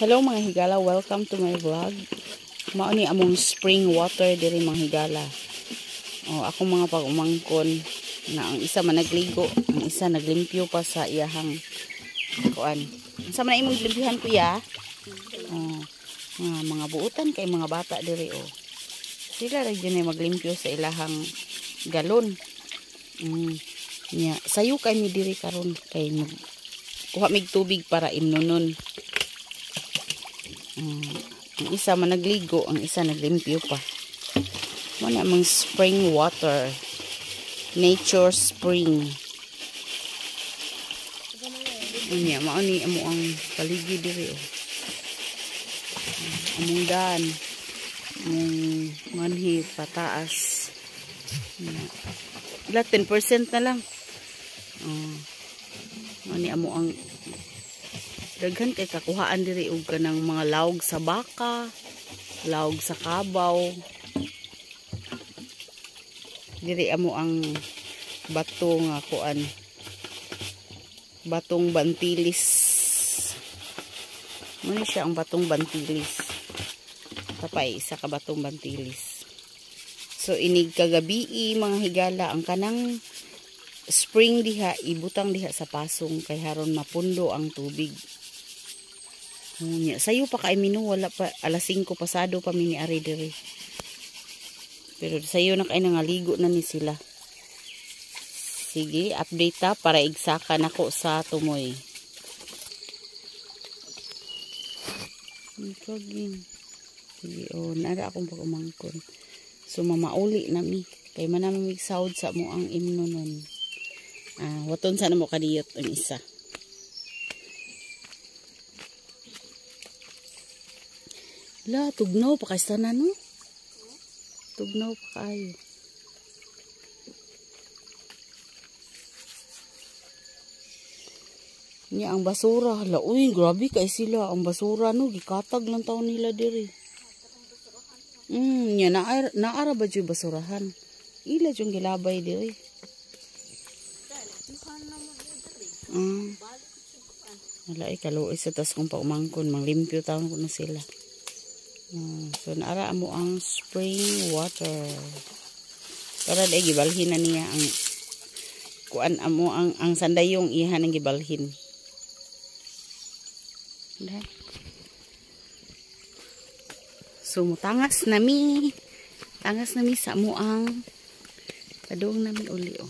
Hello mga higala, welcome to my vlog. Mao ni among spring water diri mga higala. Oh, akong mga pag-umangkon na ang isa man nagligo, ang isa naglimpyo pa sa iyahang kuan. Unsa man imong limpyohan, kuya? Oh, mga buutan kay mga bata diri oh. Sila ra gyud maglimpyo sa ilahang galon. Nya, sayo kay mi diri karon kay mag kuha mig tubig para imnonon. Ang isa man nagligo, ang isa naglimpyo pa. Mao na among spring water. Nature spring. Unya, mao ni amo ang paligid diri oh. Among daan. Among manhi pataas. Ila 10% na lang. Oh. Mao ni amo ang daghan kay kakuhaan diri og kanang mga lawg sa baka, lawg sa kabaw. Diri amo ang bato nga kuan. Batong Bantilis. Muna siya ang batong Bantilis. Tapay isa ka batong Bantilis. So inig kagabi mga higala ang kanang spring diha ibutang diha sa pasong kay haron mapundo ang tubig. Unya, sayo pa kay minu, wala pa alas 5 pasado pa mi ni ari diri. Pero sayo na kay nangaligo na ni sila. Sige, update ta para igsaka nako sa tumoy. Sige, oh, nara akong pag-umangkon. So mamauli na mi kay manamig sahod sa mo ang imnonon. Ah, waton sana mo kadiyot ang isa. La, tugnaw pa kay sana no? Tugnaw pa kayo. Nya ang basura. La, uy, grabe kay sila. Ang basura no, gikatag lang taon nila diri. Nya naara ba jud basurahan? Ila jud gilabay diri. Wala ay kaluoy sa tas kung paumangkon, manglimpyo taon ko na sila. So naara mo ang spring water. Para dai gibalhin na niya ang kuan amo ang sandayong iha nang gibalhin. So mutangas nami. Tangas nami sa mo ang padung nami uli oh.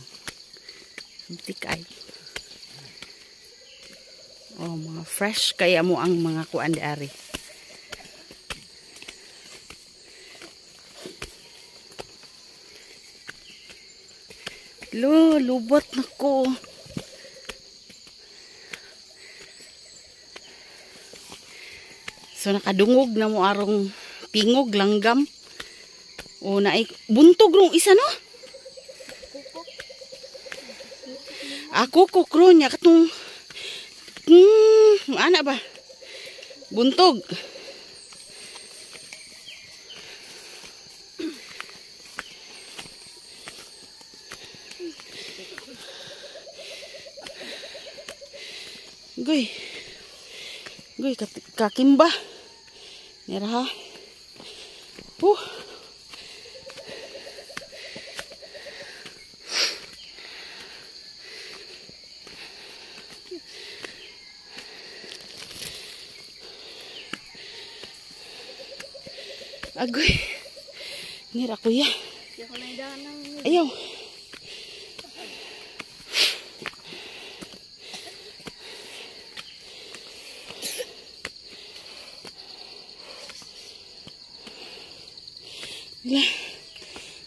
Suntik ay. Oh, mga fresh kaya mo ang mga kuan di ari. Lo, lubot na ko. So nakadungog na mo arong pingog langgam. O naay buntog rong isa no? Ako kukro niya katong ana ba? Buntog. Goy. Goy kakimba. Nira ha. Puh. Agoy. Nira kuya. Ayaw.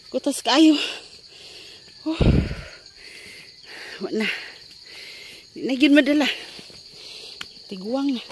Kutas kayo. Oh. Wala na. Di na gyud madala. Tiguang na.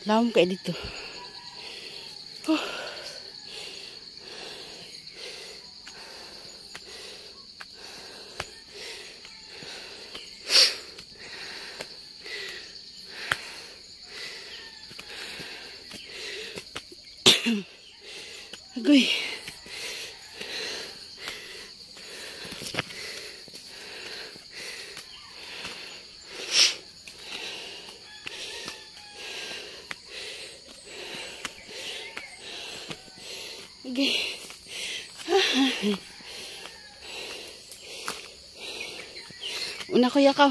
Lawom kay dito. Oh. Agoy. Okay. Una ko yakaw.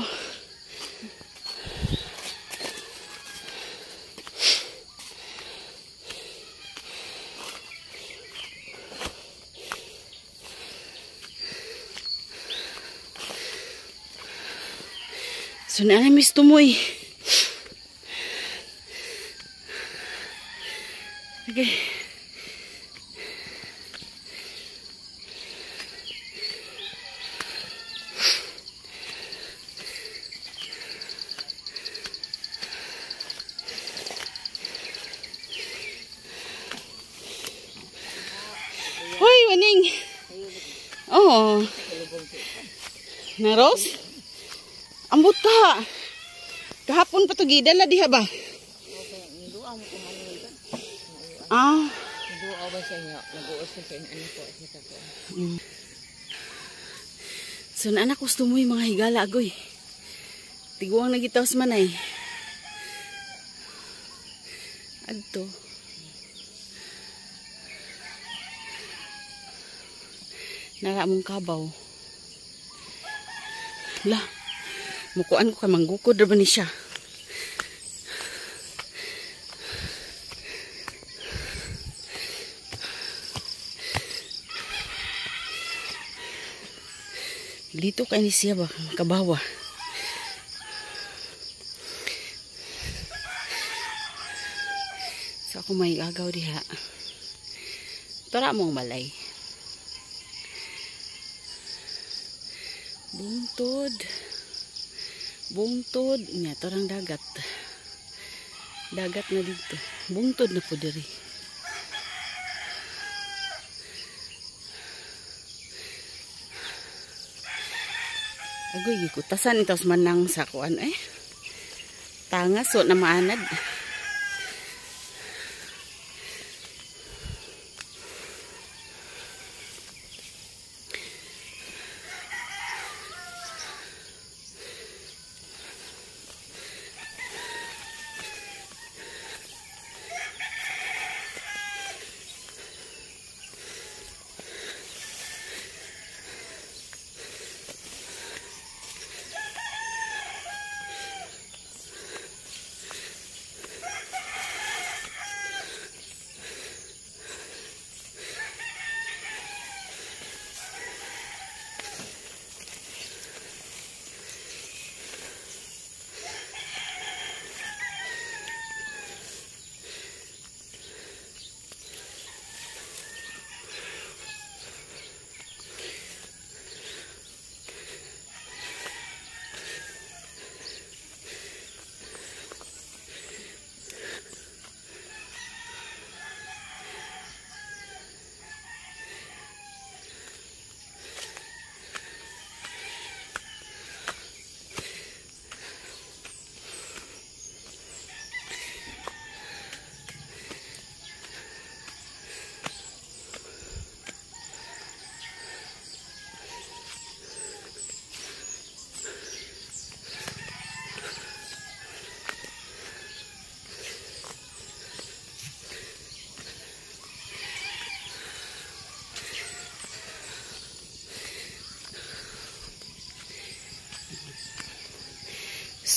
So na miss tumoy. Okay. Hoy, waning. Oh. Na Rose? Ambot ka. Kahapon pa to gidala diha ba? Ah. So na anak gusto mo yung mga higala agoy. Tiguang nagitaws manay. Adto. Nara mong kabaw. La. Mukuan ko kay manggukod ra ba ni siya. Dito kay ni siya ba kabawa. So ako may agaw diha. Tara mong balay. Bungtod. Bungtod nya torang dagat. Dagat na dito. Bungtod na po diri. Agoy gikutasan itaws manang sa kuan eh. Tangas so na maanad.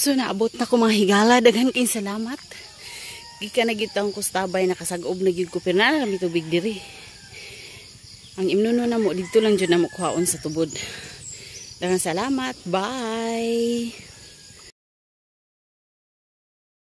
So naabot na ko mga higala, daghan kayong salamat. Gikan na gid taong kustabay, nakasag-ob na gyud ko pero naa na mi tubig diri. Ang imnuno na mo didto lang jud na mo kuhaon sa tubod. Daghang salamat. Bye.